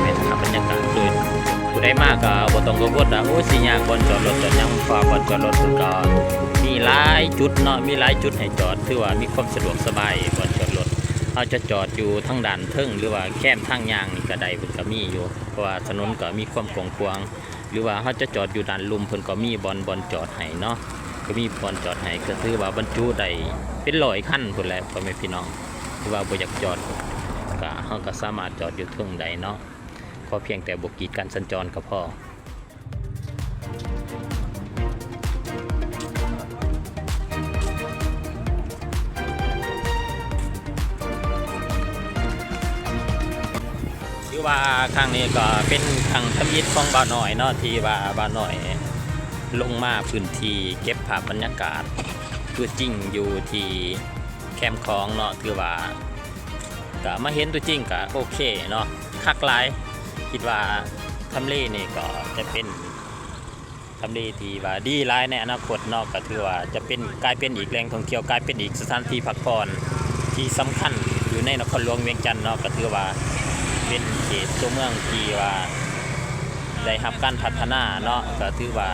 ແມ່ນພາບບັນຍາກາດ ໂດຍຜູ້ໃດມາກໍບໍ່ຕ້ອງກັງວົນວ່າ ໂອ້ຍ ຊິຍາກບ່ອນຈອດລົດຈອດຫຍັງ ເພາະວ່າບ່ອນຈອດລົດເພິ່ນກໍມີຫຼາຍຈຸດເນາະ ມີຫຼາຍຈຸດໃຫ້ຈອດ ຖືວ່າມີຄວາມສະດວກສະບາຍບ່ອນຈອດລົດ. ເຮົາຈະຈອດຢູ່ທາງດ້ານເທິງ ຫຼືວ່າແຄມທາງຍ່າງນີ້ກໍໄດ້ ເພິ່ນກໍມີຢູ່ ເພາະວ່າຖະໜົນກໍມີຄວາມກວ້າງຂວາງ. ຫຼືວ່າເຮົາຈະຈອດຢູ່ດ້ານລຸ່ມ ເພິ່ນກໍມີບ່ອນ ບ່ອນຈອດໃຫ້ເນາະ ກໍມີບ່ອນຈອດໃຫ້ ກໍຖືວ່າບັນຈຸໄດ້ເປັນຮ້ອຍຄັນພຸ້ນແຫຼະ ພໍ່ແມ່ພີ່ນ້ອງ ຫຼືວ່າບໍ່ຢາກຈອດ ກໍ ເຮົາກໍສາມາດຈອດຢູ່ເທິງໄດ້ເນາະ ຂໍພຽງແຕ່ບໍ່ກີດກັນສັນຈອນກໍພໍ. ຖືວ່າຄັ້ງນີ້ກໍເປັນຄັ້ງທຳອິດຂອງບ່າວນ້ອຍເນາະ ທີ່ວ່າບ່າວນ້ອຍລົງມາພື້ນທີ່ເກັບພາບບັນຍາກາດຕົວຈິງຢູ່ທີ່ແຄມຂອງເນາະ ຖືວ່າກໍມາເຫັນຕົວຈິງກໍໂອເຄເນາະ ຄັກຫຼາຍ ຄິດວ່າທຳເລນີ້ກໍຈະເປັນ ທຳເລທີ່ວ່າດີຫຼາຍໃນອະນາຄົດເນາະ ກໍຖືວ່າຈະເປັນ ກາຍເປັນອີກແຫຼ່ງທ່ອງທ່ຽວ ກາຍເປັນອີກສະຖານທີ່ພັກຜ່ອນທີ່ສຳຄັນຢູ່ໃນນະຄອນຫຼວງວຽງຈັນເນາະ ກໍຖືວ່າເປັນເຂດຕົວເມືອງທີ່ວ່າໄດ້ຮັບການພັດທະນາເນາະ ກໍຖືວ່າ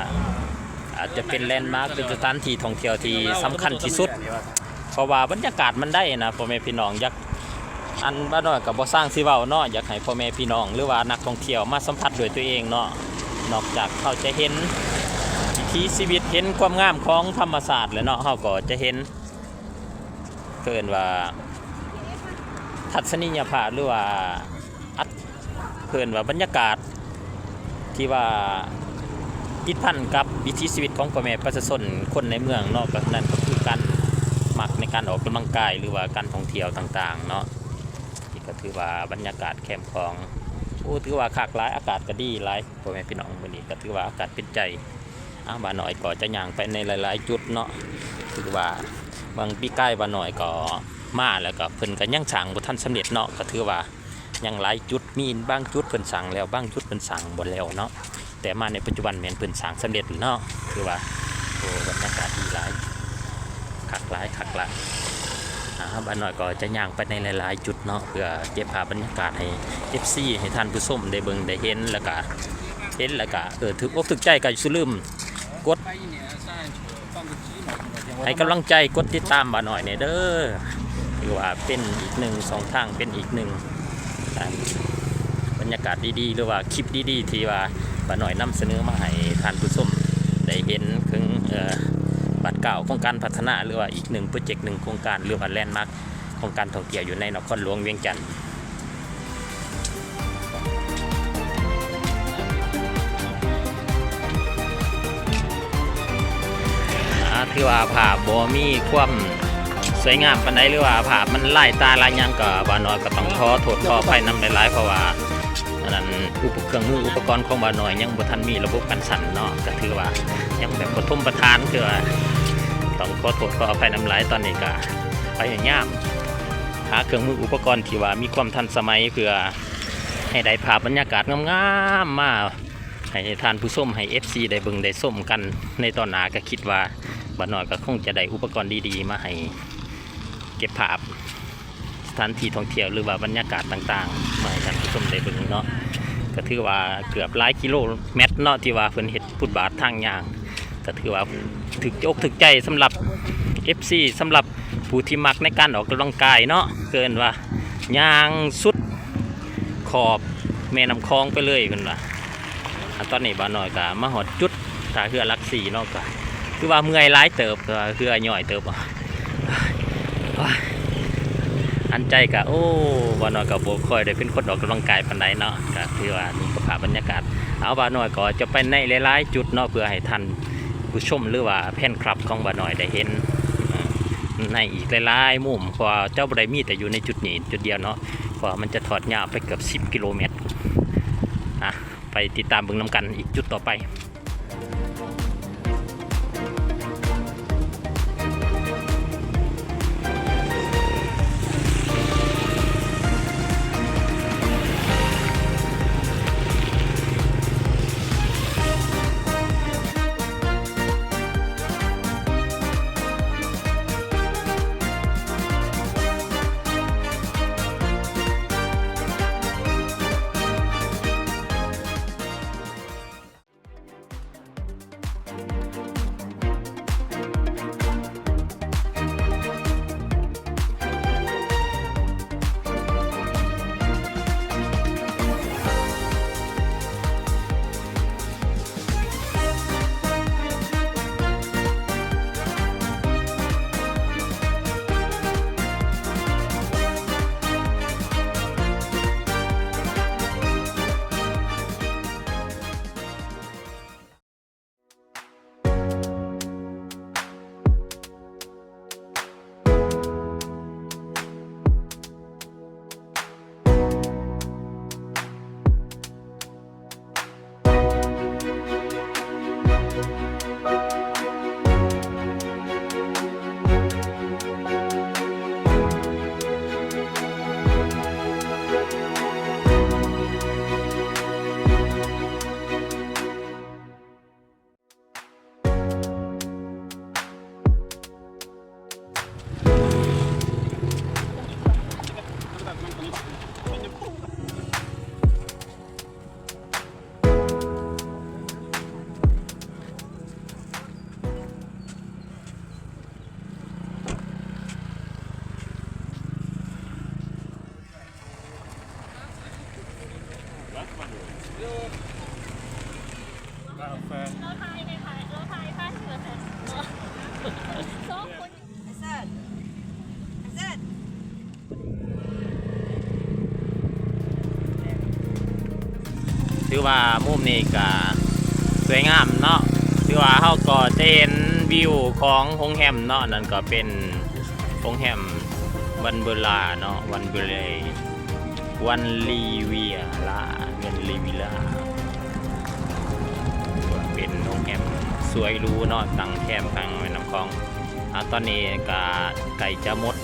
ອາດຈະເປັນແລນມາກ ເປັນສະຖານທີ່ທ່ອງທ່ຽວທີ່ສຳຄັນທີ່ສຸດ ເພາະວ່າບັນຍາກາດມັນໄດ້ນະ ພໍ່ແມ່ພີ່ນ້ອງ ຢາກ ອັນ ບ່າວນ້ອຍກໍບໍ່ຊ່າງຊິເວົ້າເນາະ ຢາກໃຫ້ພໍ່ແມ່ພີ່ນ້ອງ ຫຼືວ່ານັກທ່ອງທ່ຽວມາສຳຜັດດ້ວຍຕົວເອງເນາະ ນອກຈາກເຮົາຈະເຫັນວິຖີຊີວິດ ເຫັນຄວາມງາມຂອງທຳມະຊາດແລ້ວເນາະ ເຮົາກໍຈະເຫັນ ເອີ້ນວ່າທັດສະນີຍະພາບ ຫຼືວ່າອັດ ເອີ້ນວ່າບັນຍາກາດ ທີ່ວ່າຕິດພັນກັບວິຖີຊີວິດຂອງພໍ່ແມ່ປະຊາຊົນຄົນໃນເມືອງເນາະ ກໍນັ້ນກໍຄືການມັກໃນການອອກກຳລັງກາຍ ຫຼືວ່າການທ່ອງທ່ຽວຕ່າງໆເນາະ ນີ້ກໍຖືວ່າບັນຍາກາດແຄມຂອງ ໂອ້ ຖືວ່າຄັກຫຼາຍ ອາກາດກໍດີຫຼາຍ ພໍ່ແມ່ພີ່ນ້ອງ ມື້ນີ້ກໍຖືວ່າອາກາດເປັນໃຈ. ອາ ບ່າວນ້ອຍກໍຈະຍ່າງໄປໃນຫຼາຍໆຈຸດເນາະ ຖືວ່າບາງປີກາຍບ່າວນ້ອຍກໍມາ ແລ້ວກໍເພິ່ນກໍຍັງສ້າງບໍ່ທັນສຳເລັດເນາະ ກໍຖືວ່າ ຍັງຫຼາຍຈຸດ ມີບາງຈຸດເພິ່ນສ້າງແລ້ວ ບາງຈຸດເພິ່ນສ້າງບໍ່ແລ້ວເນາະ ແຕ່ມາໃນປັດຈຸບັນແມ່ນເພິ່ນສ້າງສຳເລັດແລ້ວເນາະ ຖືວ່າ ໂອ້ ບັນຍາກາດດີຫຼາຍ ຄັກຫຼາຍ ຄັກຫຼາຍ. ອາ ບ່າວນ້ອຍກໍຈະຍ່າງໄປໃນຫຼາຍໆຈຸດເນາະ ເພື່ອເກັບພາບບັນຍາກາດໃຫ້ເອັຟຊີ ໃຫ້ທ່ານຜູ້ຊົມໄດ້ເບິ່ງໄດ້ເຫັນ ແລ້ວກະເຫັນ ແລ້ວກະ ເອີ ຖືກອົກຖືກໃຈ ກໍຢ່າລືມກົດ ໃຫ້ກຳລັງໃຈ ກົດຕິດຕາມບ່າວນ້ອຍແດ່ເດີ ຖືວ່າເປັນອີກໜຶ່ງຊ່ອງທາງ ເປັນອີກໜຶ່ງ ອ່າ ບັນຍາກາດດີໆ ຫຼືວ່າຄລິບດີໆ ທີ່ວ່າບ່າວນ້ອຍນຳສະເໜີມາໃຫ້ທ່ານຜູ້ຊົມໄດ້ເຫັນເຖິງ ເອີ ບາດກ້າວຂອງການພັດທະນາ ຫຼືວ່າອີກໜຶ່ງໂປຣເຈັກ ໜຶ່ງໂຄງການ ຫຼືວ່າແລນມາກຂອງການທ່ອງທ່ຽວຢູ່ໃນນະຄອນຫຼວງວຽງຈັນ. ອາ ຖືວ່າພາບບໍ່ມີຄວາມສວຍງາມປານໃດ ຫຼືວ່າພາບມັນລາຍຕາລາຍຫຍັງ ກໍບ່າວນ້ອຍກໍຕ້ອງຂໍໂທດຂໍອະໄພນຳຫຼາຍໆ ເພາະວ່າ ອັນນັ້ນ ອຸປະ ເຄື່ອງມືອຸປະກອນຂອງບ່າວນ້ອຍຍັງບໍ່ທັນມີລະບົບກັນສັ່ນເນາະ ກໍຖືວ່າຍັງແບບປະຖົມປະຖານ ຄືວ່າຕ້ອງຂໍໂທດຂໍອະໄພນຳຫຼາຍ. ຕອນນີ້ກໍພະຍາຍາມຫາເຄື່ອງມືອຸປະກອນທີ່ວ່າມີຄວາມທັນສະໄໝ ເພື່ອໃຫ້ໄດ້ພາບບັນຍາກາດງາມໆມາໃຫ້ທ່ານຜູ້ຊົມ ໃຫ້ເອັຟຊີໄດ້ເບິ່ງໄດ້ຊົມກັນໃນຕອນໜ້າ. ກໍຄິດວ່າບ່າວນ້ອຍກໍຄົງຈະໄດ້ອຸປະກອນດີໆມາໃຫ້ເກັບພາບ ສະຖານທີ່ທ່ອງທ່ຽວ ຫຼືວ່າບັນຍາກາດຕ່າງໆ ມາໃຫ້ທ່ານຜູ້ຊົມໄດ້ເບິ່ງເນາະ. ກໍຖືວ່າເກືອບຫຼາຍກິໂລແມັດເນາະ ທີ່ວ່າເພິ່ນເຮັດຟຸດບາດທາງຍ່າງ ກໍຖືວ່າຖືກອົກຖືກໃຈສຳລັບເອັຟຊີ ສຳລັບຜູ້ທີ່ມັກໃນການອອກກຳລັງກາຍເນາະ ເອີ້ນວ່າຍ່າງສຸດຂອບແມ່ນ້ຳຂອງໄປເລີຍເພິ່ນວ່າ. ອາ ຕອນນີ້ບ່າວນ້ອຍກໍມາຮອດຈຸດທ່າເຮືອຫຼັກສີ່ເນາະ ກໍຖືວ່າເມື່ອຍຫຼາຍເຕີບ ເຮືອຍ່ອຍເຕີບ. ອັນໃຈກະ ໂອ້ ບ່າວນ້ອຍກະບໍ່ຄ່ອຍໄດ້ເປັນຄົນອອກກຳລັງກາຍປານໃດເນາະ ກະຖືວ່ານີ້ກະພາບບັນຍາກາດ. ເອົາ ບ່າວນ້ອຍກໍຈະໄປໃນຫຼາຍໆຈຸດເນາະ ເພື່ອໃຫ້ທ່ານຜູ້ຊົມ ຫຼືວ່າແຟນຄລັບຂອງບ່າວນ້ອຍໄດ້ເຫັນ ເອີ ໃນອີກຫຼາຍໆມຸມ ເພາະວ່າຈະບໍ່ໄດ້ມີແຕ່ຢູ່ໃນຈຸດນີ້ຈຸດດຽວເນາະ ເພາະວ່າມັນຈະທອດຍາວໄປເກືອບສິບກິໂລແມັດ. ອາ ໄປຕິດຕາມເບິ່ງນຳກັນອີກຈຸດຕໍ່ໄປ. ຖືວ່າມຸມນີ້ກະສວຍງາມເນາະ ຖືວ່າເຮົາກໍຈະເຫັນວິວຂອງໂຮງແຮມເນາະ ນັ້ນກໍເປັນໂຮງແຮມວັນເວີລາເນາະ ວັນເວີເລ ວັນລີເວຍລາ ວັນລີເວຍລາ ເປັນໂຮງແຮມສວຍຫຼູເນາະ ຕັ້ງແຄມຝັ່ງແມ່ນ້ຳຂອງ. ອາ ຕອນນີ້ກະໃກ້ຈະໝົດ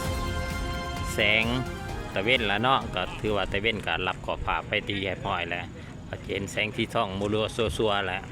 ແສງຕາເວັນແລ້ວເນາະ ກໍຖືວ່າຕາເວັນກໍລັບຂອບຟ້າໄປທີ່ຮຽບຮ້ອຍແລ້ວ ກໍຈະເຫັນແສງສີທອງມົວໆຊົ່ວໆແລ້ວ.